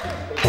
Nyata.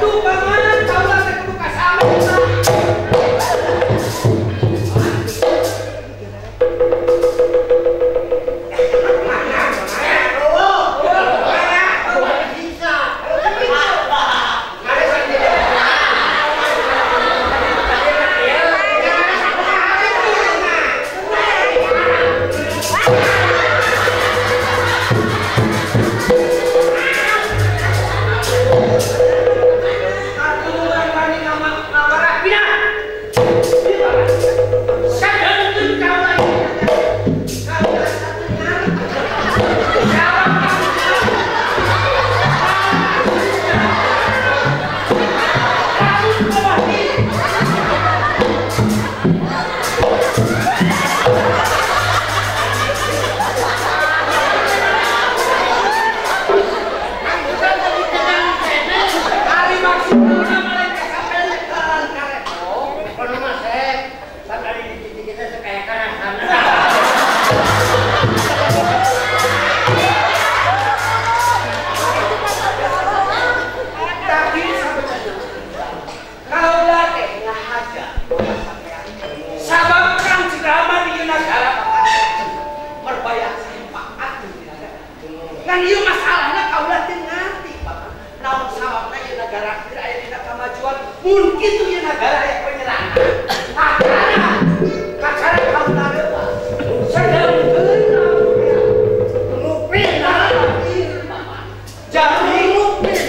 Aduh, paman, kaulah teh kudu kasame. Mun kitu ieu nagara aya penyerangan. Kakara, kakara kaula dewa. Sedengkeun ngupin jadi ngupin.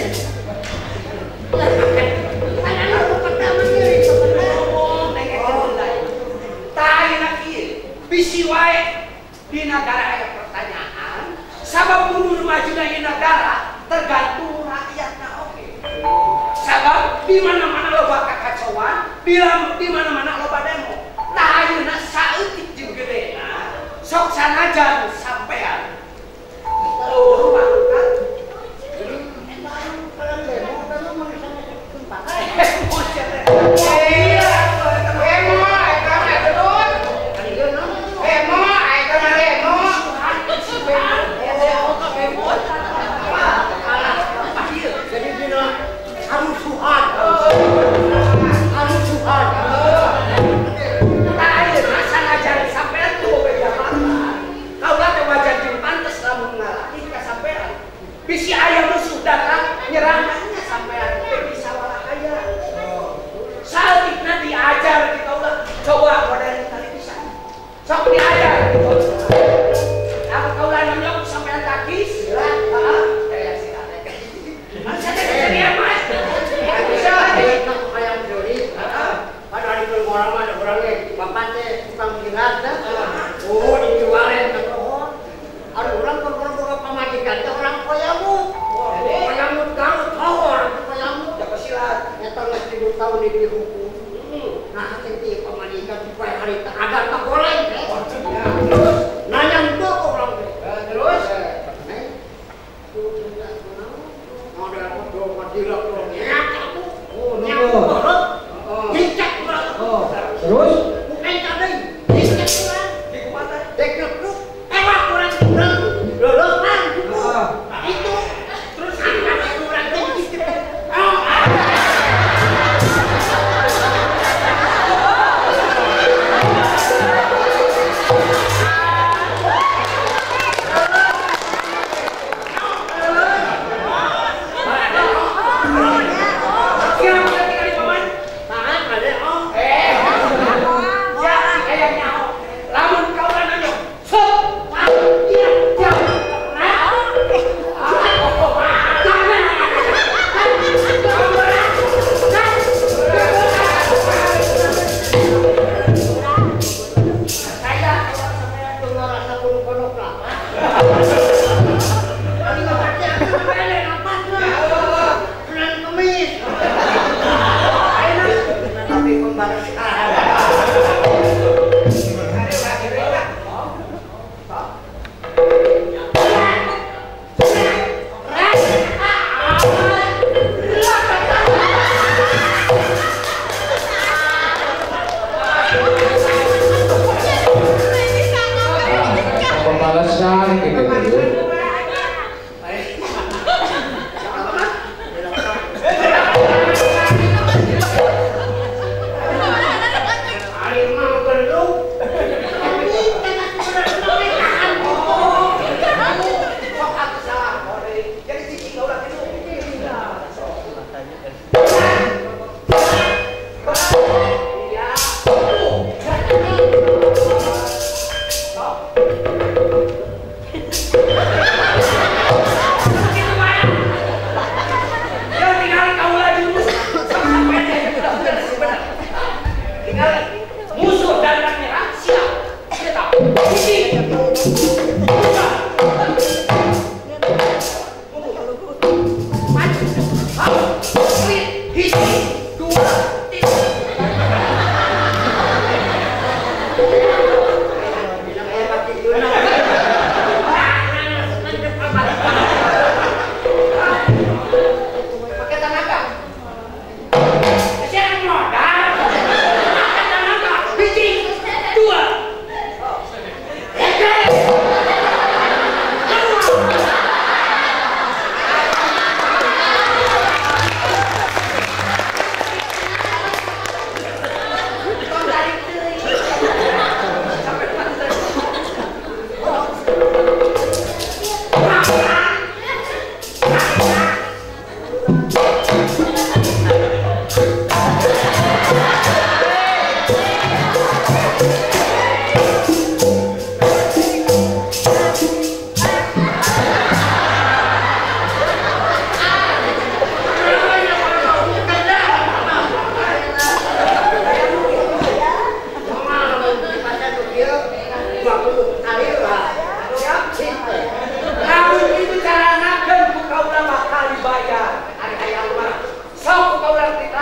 Bisi wae di nagara aya pertanyaan, sabab mundur majuna ieu nagara tergantung rakyatna oge. Sabab di mana-mana loba kakacauan, di mana-mana loba demo. Tah ayeuna saeutik jeung gedena, sok sanajan sampean. Oh, pangkat. Bisi ayam musuh datang nyerangnya sampean teh bisa walahaya. Saeutikna diajar kita ulah coba modern kali bisa. Sok diajar. Aku kaula nonyok sampean takis, heeh, kayak si Arek. Masa teh kejadian mah. Bisa hayang deui. Heeh. Pada hari urang mah ada urang ge bapak teh tukang silat teh. Oh, dijualen ka pohon. Ada urang pun boga pamajikan teh urang koyamu. Koyamu garut power koyamu. Jago silat. Eta geus 3 tahun dihukum. Nah, teh pamajikan supaya hari teh agar teh goreng teh. Terus nanya teu ka urang teh. Terus neng mau ada apa do madilak do nyak aku. Oh, nyak borot. Dicek urang. Terus bukan deui. Dicek urang. Di kumaha? Dek ewak urang urang lolokan itu terus angkat urang teh gitu.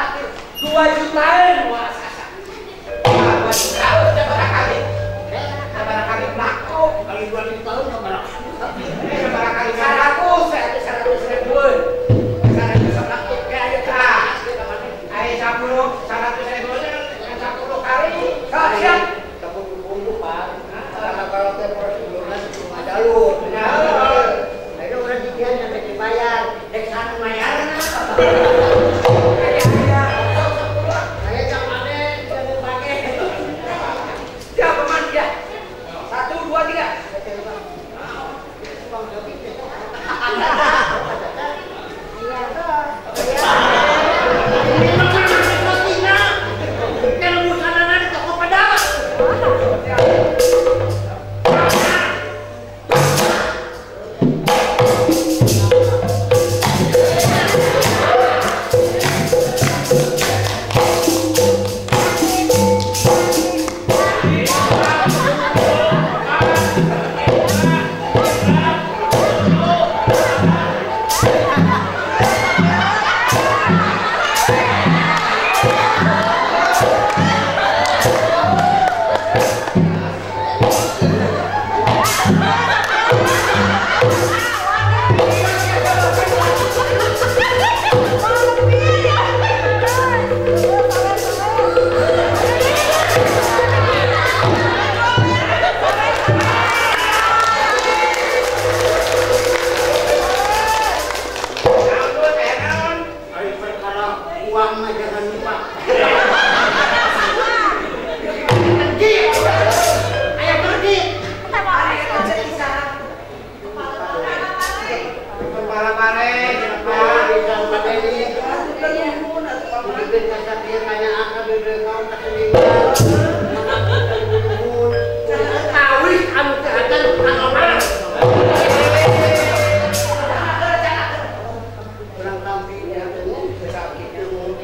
terakhir 2 jutaan dua asa. 2 juta sabaraha kali? Sabaraha kali laku? Kali 2 juta sabaraha? Sabaraha kali 100, 100 ribuan. 100 laku kayak ayo tah. Ayo 10, 100 ribuan 10 kali. Siap. 10 Pak. Kalau teh prosedurna cuma jalur. Ayo urang jikian sampai dibayar. Dek sana mayarna. Saya camane jangan pakai. Ya paman ya. 1 2 3.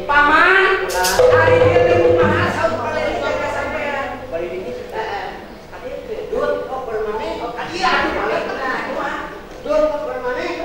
Paman, hari ini kumaha saur paleli jaga sampean. Dur koper maneh. Iya, aduh, dur koper maneh.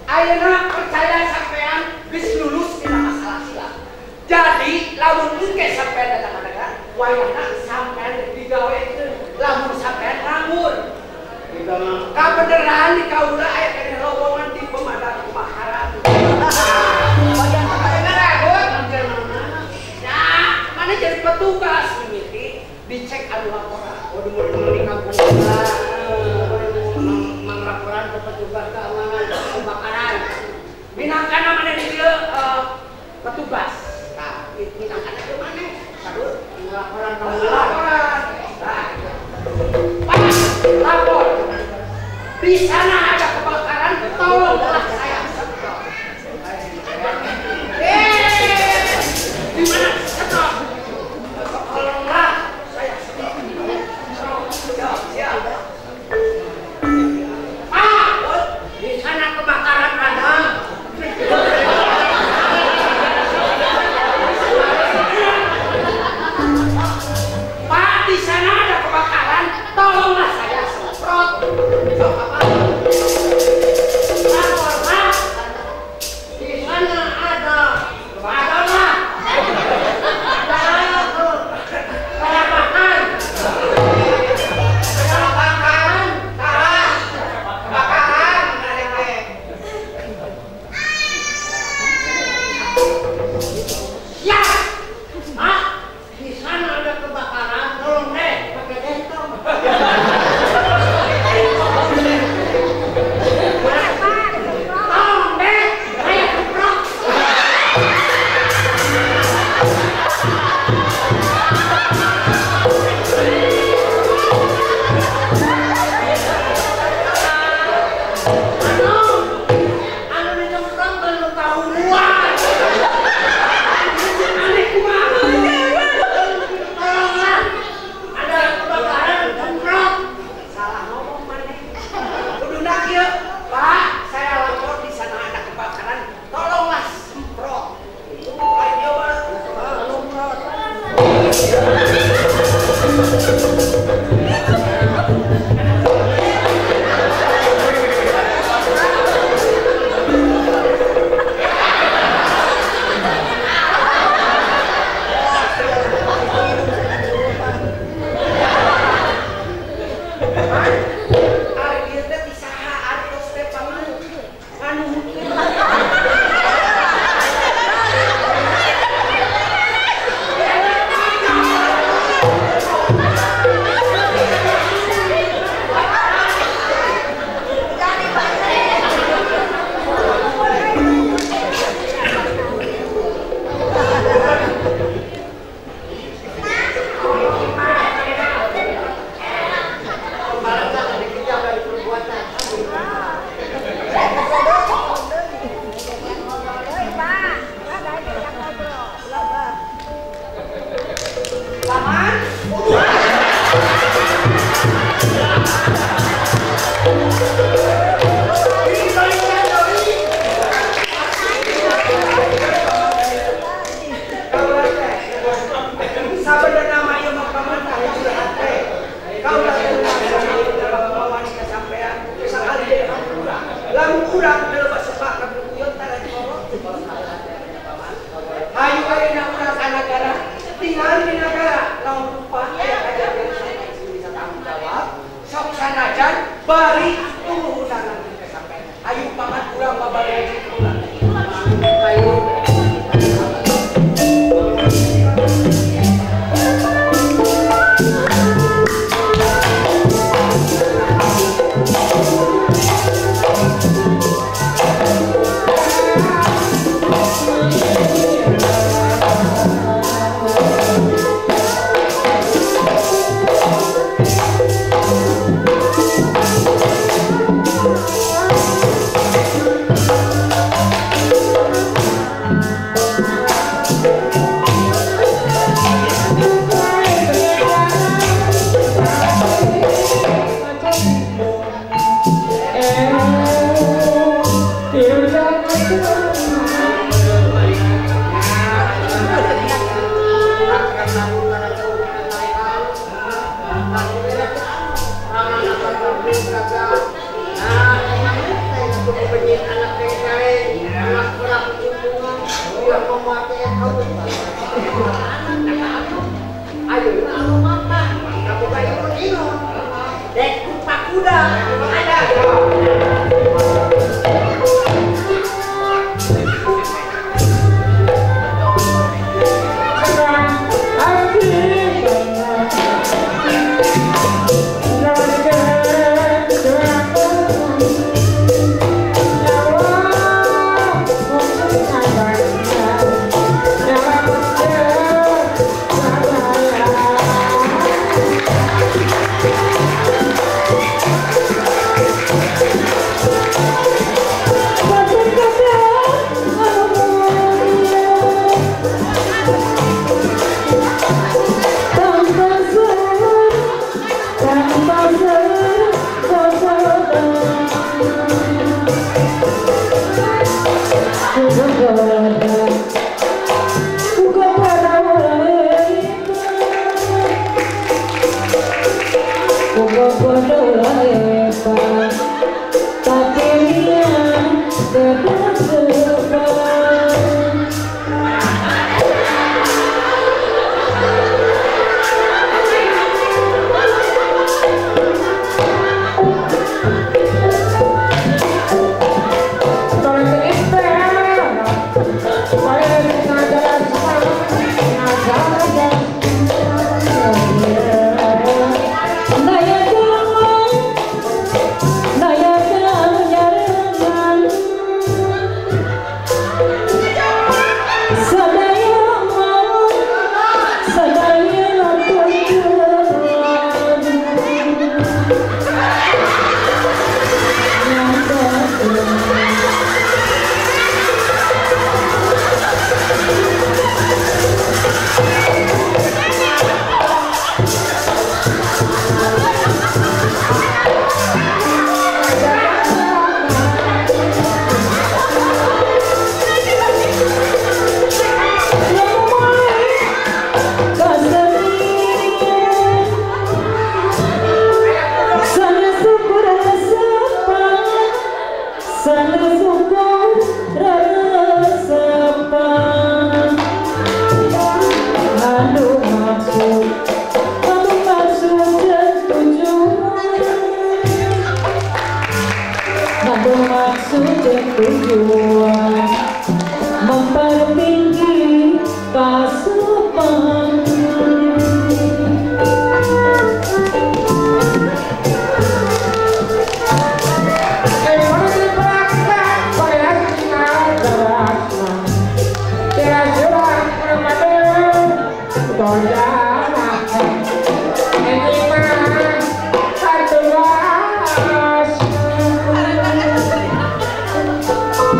Ayeuna percaya sampean geus lulus dina masalah silat. Jadi lamun engke sampean datang ka negara, wayahna sampean digawekeun, lamun sampean nganggur. Kabeneran di kaula aya keneh lowongan di pemadam kebakaran. Nah, mana jadi petugas mimiti dicek anu laporan. Oh, di kampung kita. Manglaporan ke petugas keamanan kebakaran. Minangkana mana di dieu petugas. Nah, minangkana ke mana? Aduh, laporan ka laporan. Nah, Pak, lapor. Di sana ada kebakaran, tolonglah saya sedot. Di mana sedot? Tolonglah saya sedot. Siap, siap. Pak, di sana kebakaran ada. Pak, di sana ada kebakaran, tolonglah saya semprot. Lapor, Pak. Di sana ada kebakaran. Ada kebakaran. Bari tunggu undangan kita sampai. Ayo paman urang babari haji ulang. Ayo.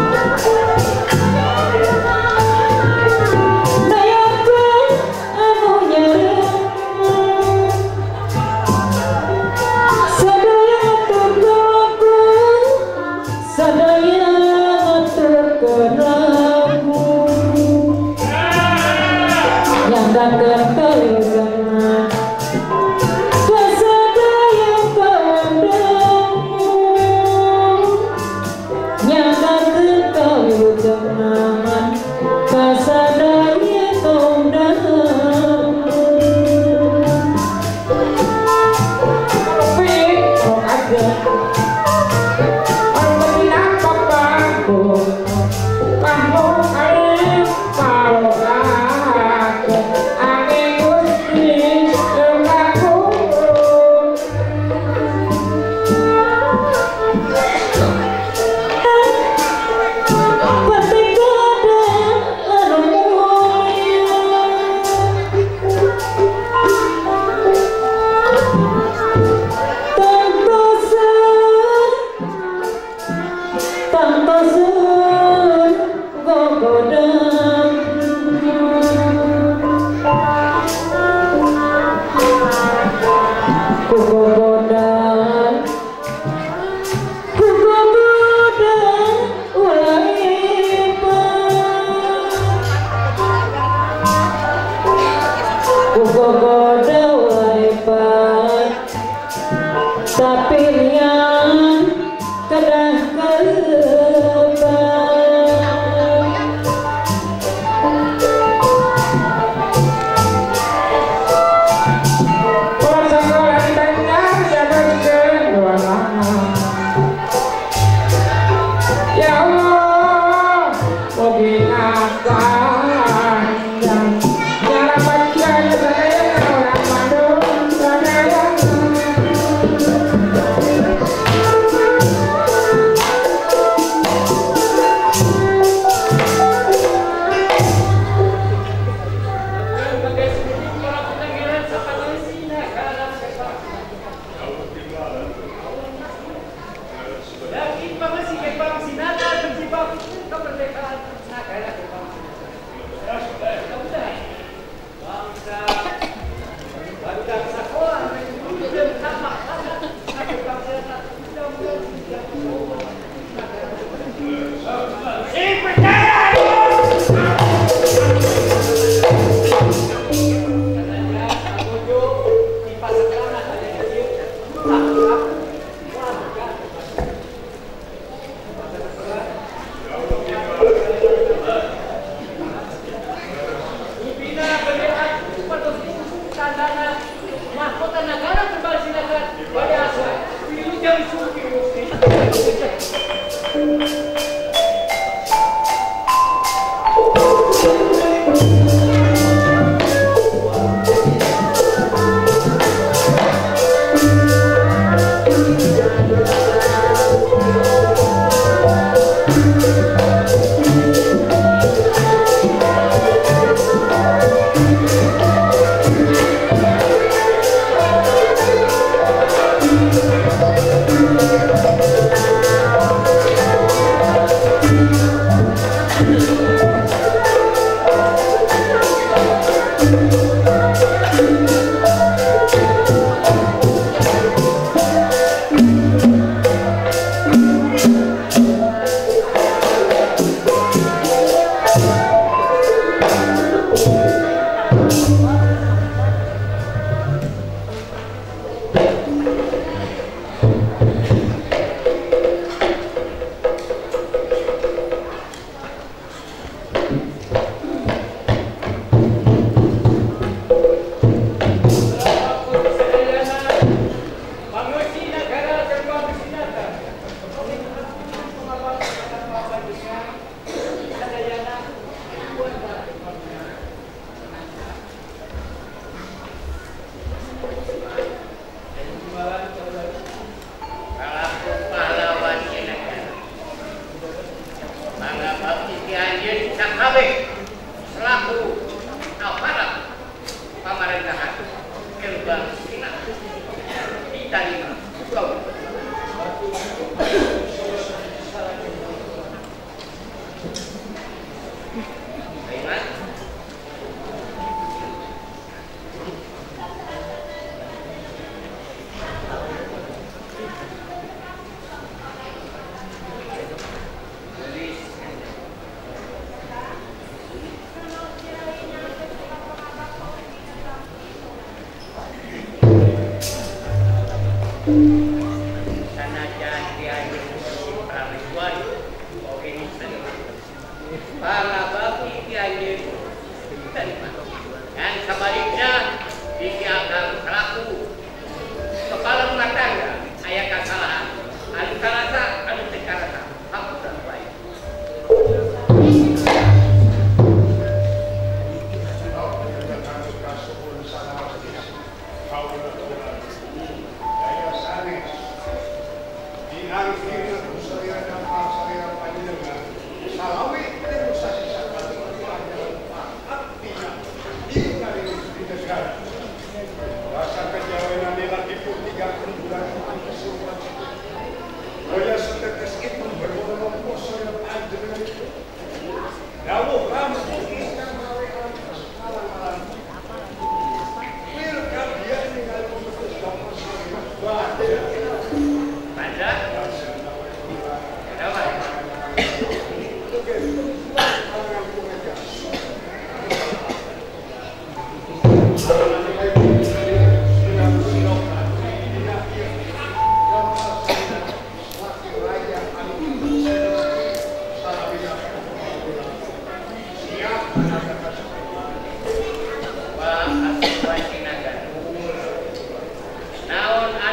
Thank you. Tapi niat kedah kelebat. Ya Allah,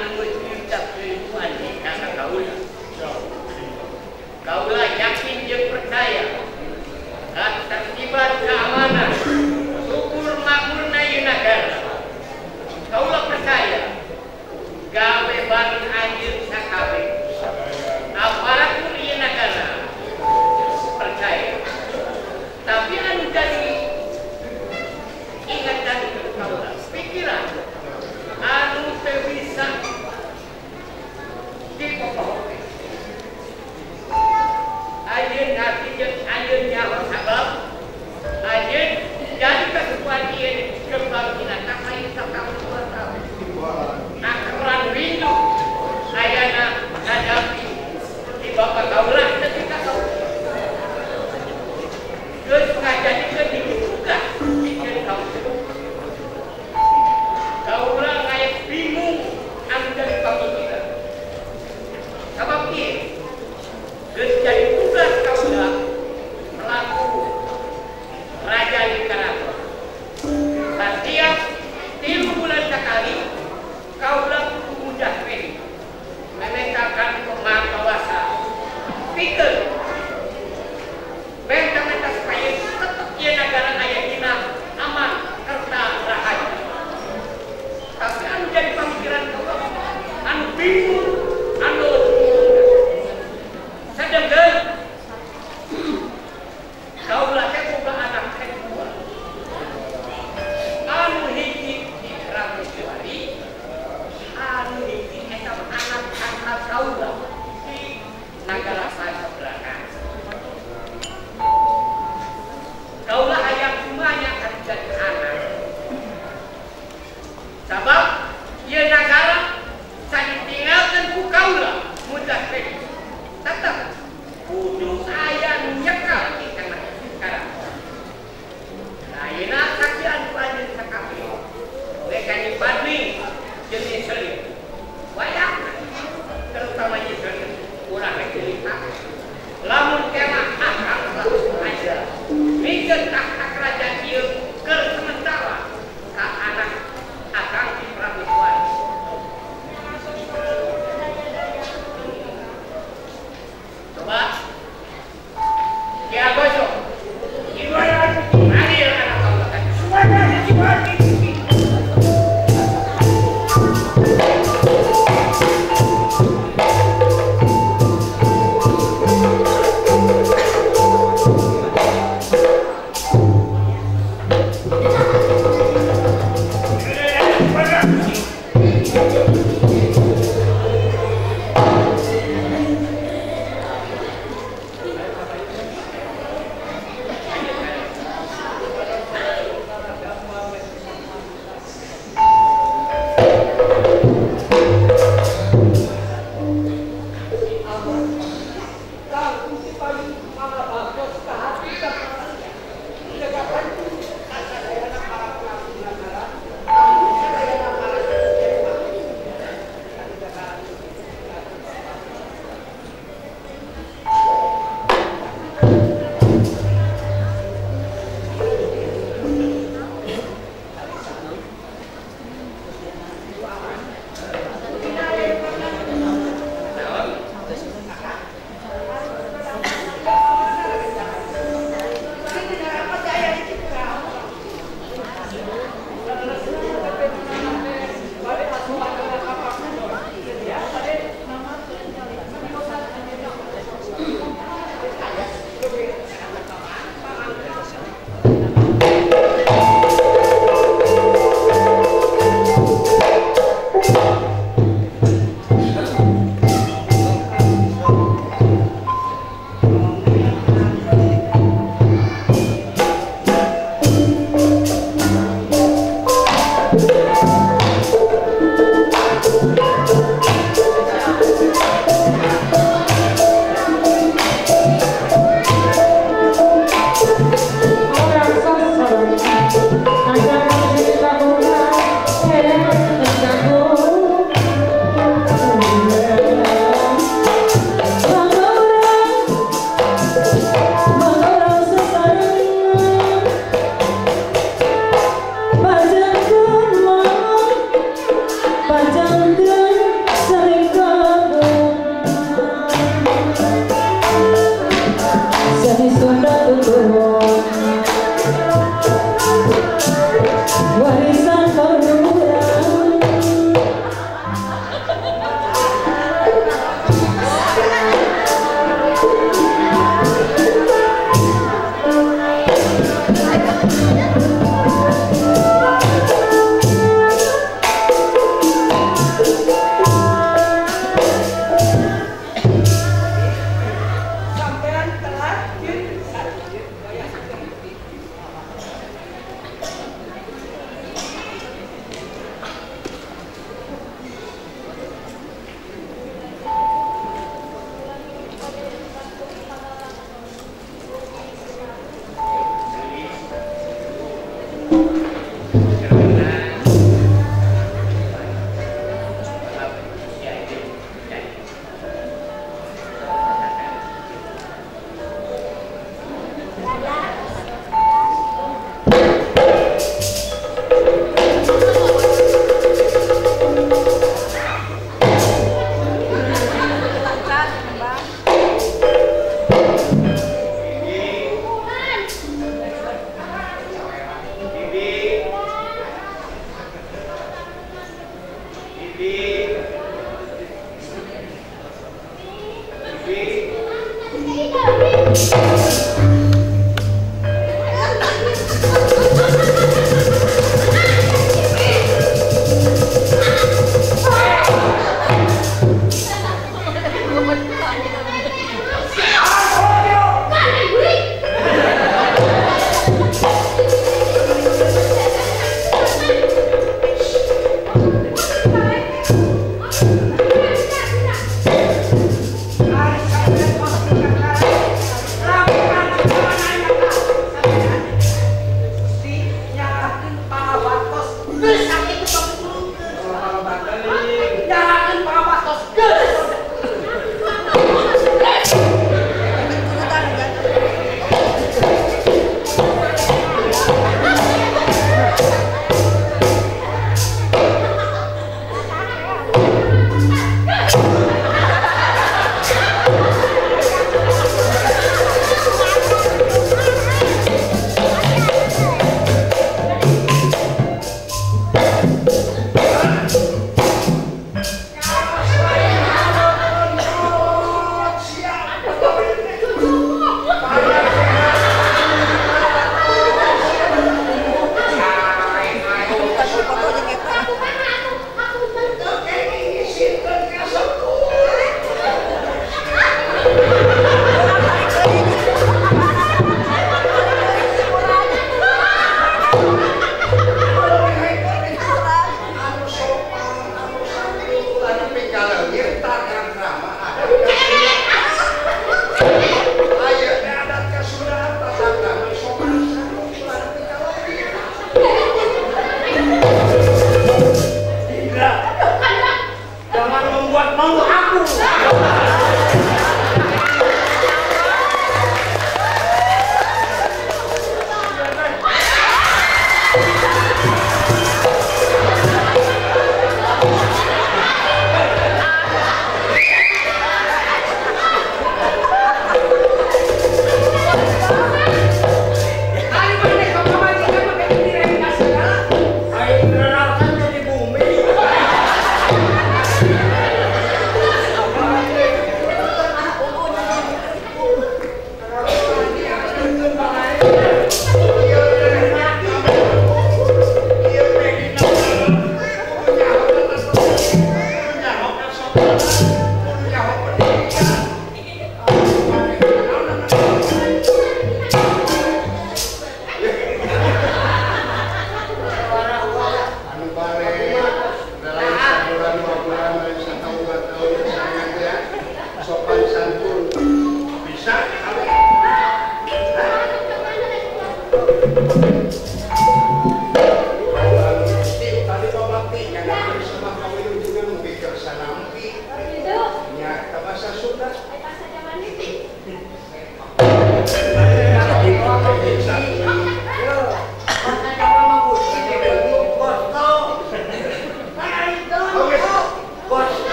anu geus diucapkeun ku andika ka kaula. Kaula yakin jeung percaya ketertiban keamanan syukur makmurna ieu nagara. Kaula percaya gawe bareng anjeun sakabeh aparatur ieu nagara percaya. Tapi anu jadi ingatan kaula pikiran anu teu bisa dipopohokeun. Ayeuna ngarti jeung ayeuna nyaho sabab ayeuna jadi kasukuan ieu kembang dina kahayu sataun dua tahun. Akaran rindu ayana ngadapi di bapak kaula nepi ka kaula. Geus ngajadikeun hiji tugas pikeun kaula. Kaula ngayek bingung anu jadi pamikiran. Sabab ieu geus jadi tugas kaula selaku raja di keraton. Setiap 3 bulan sekali kaula kudu mudah pedi memetakan pemakawasan pikeun menta-menta supaya tetep ieu nagara aya dina aman serta rahayu. Tapi anu jadi pamikiran kaula anu bingung anu sedengkeun kaula teh boga anak teh dua. Anu hiji di Rameswari, anu hiji eta anak angkat kaula di nagara saseberangan. Kaula hayang kumanya kan jadi anak. Sabab ieu nagara saditinggalkeun ku kaula mudah pedi. Tetep kudu aya nu nyekal di kana sekarang. Nah, ayeuna sakian ku anjeun sakabeh. Rek kanyi Badri jeung Nyi Selir. Wayahna terutama Nyi Selir urang rek cerita. Lamun kemah akang langsung aja. Mikeun tahta kerajaan ieu keur sementara ka anak akang di Prameswari. Coba Ki Agoso, panggil anak kaula tadi. Panjangkeun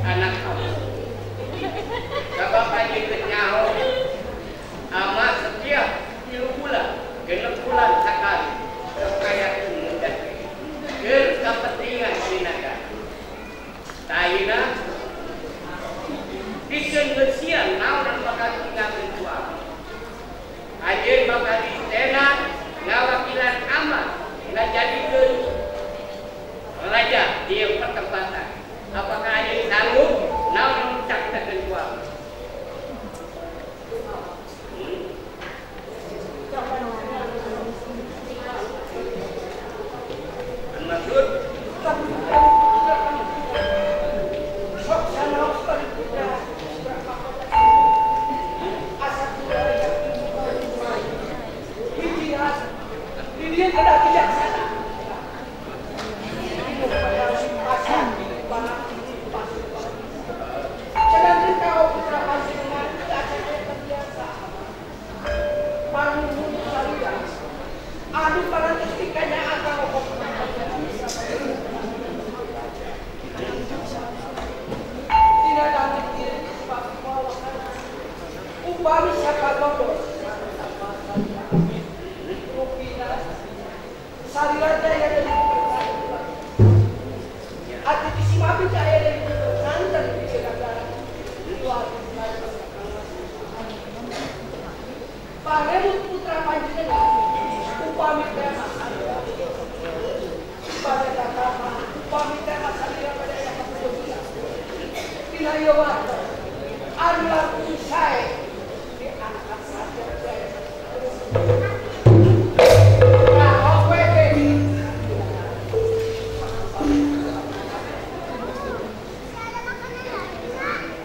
Anak kamu. Bapak Dia kedah bijaksana. Sedangkan kau putra panjenengan tidak terbiasa. Panuhun salira. Anu parantos tikanya akang tidak dapat diri sebab upami sakagondo rupina salira jaya dari hati disimapi jaya dari nganter di negara Pangeran putra panjenengan upami tema salira pada kakak upami tema salira pada yang kemudian tina ieu anu langkung sae di anak saja jaya.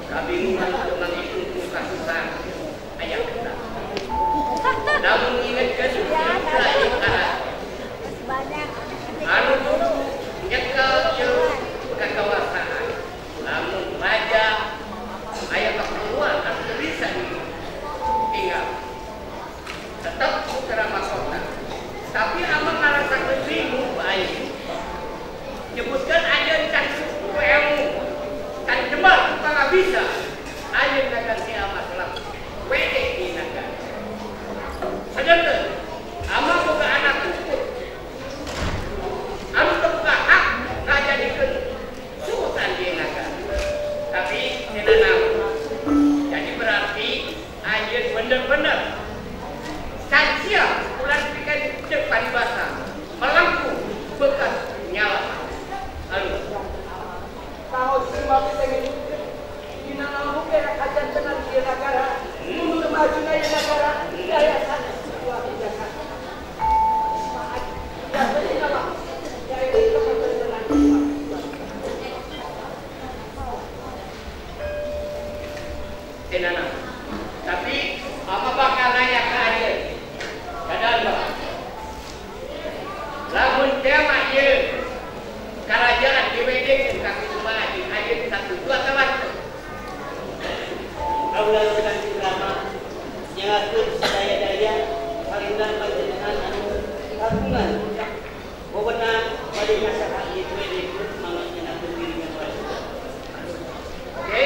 Kabingungan dengan itu kasusan ayah kita. Namun ingatkan anu dulu nyekel ieu kakawasaan. Namun raja ayah keperluan anu bisa tinggal. Tetap putra mahkota. Tapi amang ngarasakeun bingung bae. Nyebutkeun ajeun can suku ilmu. Kan jembal tukang bisa. Ayeuna nagan si ama selaku wede di nagan. Sajanten ama boga anak puput. Anu teu boga hak ngajadikeun sultan di nagan. Tapi cenah. Jadi berarti ayeuna bener-bener can siap ulah pikeun ceuk paribasa melengkung bekas nyala. Anu Kau simapi teh dina nambung era kajantenan ieu nagara mundur majuna ieu nagara daya sanes dua bijaksana. Tenana. Tapi apa bakal nanya ke ayeuna? Kadang bah. Lamun tema ieu kerajaan diwedekeun ka Kusumaadi ayeuna satu dua kawan. Kaula Kanjeng Rama nyangakeun sadaya-daya parindan panjenengan anu kagungan wewenang bade ngasaha ieu diwedekeun mangga nyenakeun diri wae. Oke.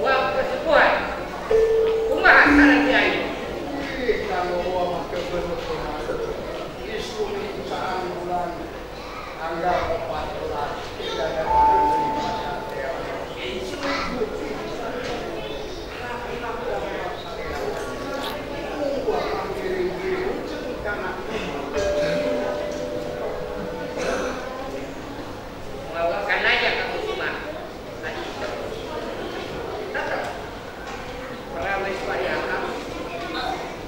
Uang kesepuhan. Kumaha saran kiai? Ih, kalau uang mah kebener Istri saan bulan anggar 14 tidak ada barang daripada Mengawakan aja kamu semua. Tetap Prameswari akam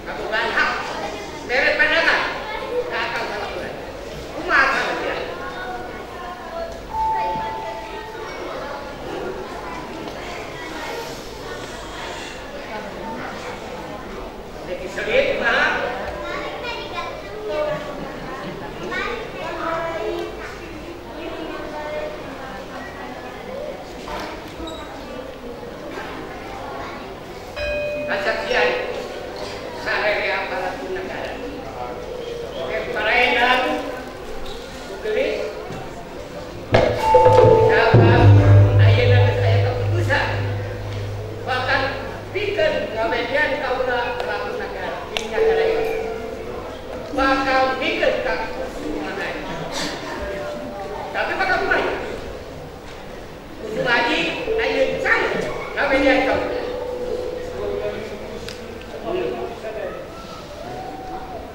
kabogaan hak bere pandangan ka akang salakuran. Kumaha saran kiai? Lagi sedih kumaha? Kasaksian sarere aparatur negara. Oke, paraenan kugelis sabab ayeuna geus aya keputusan bahkan pikeun ngawedean kaula pelaku negara di negara ieu. Bakal pikeun ka Kusumaadi. Tapi bakal kumaha? Kusumaadi ayeuna can ngawedean kaula.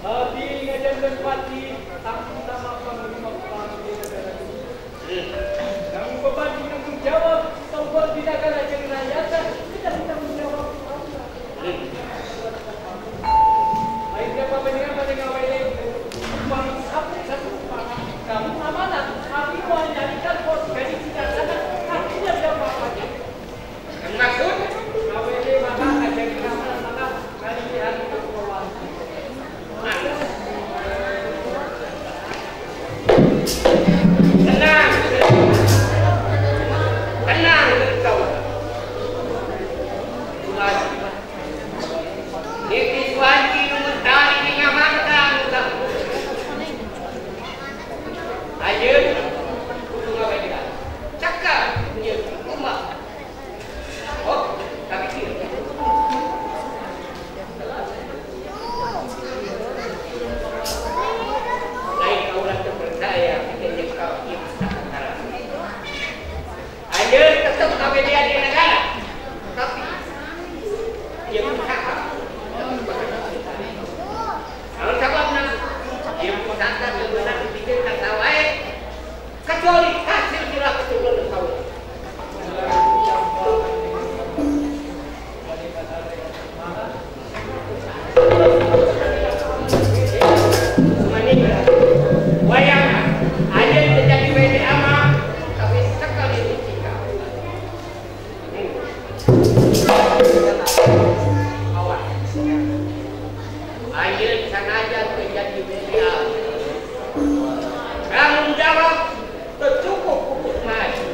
Abi ngajanten pati tanggung sama panglima perang di negara ini. Namun beban tanggung jawab tombol tidak kalah jeung rakyat tidak tanggung jawab. Akhirnya panjenengan pada ngawele upang satu satu upang kamu amanat abi mau nyarikan pos gaji bijaksana akhirnya dia apa-apanya. Maksud ngawele maka ngajarin amanat maka kalian kepulauan. Ayeuna sanajan teu jadi beliau. Tanggung jawab teu cukup ku Kusmadi,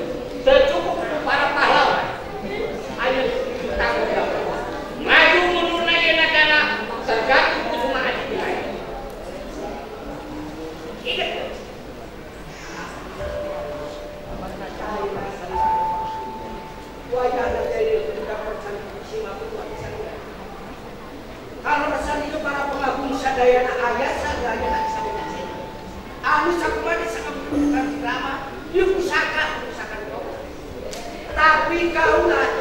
teu cukup ku para pahlawan. Ayeuna tanggung jawab. Maju mundurna ieu nagara tergantung ku Kusmadi. Ingat. Kalau resan itu para pengagung sadayana ayat sadayana sadayana anu sakumadi sakambukan drama ieu pusaka pusaka tapi kaula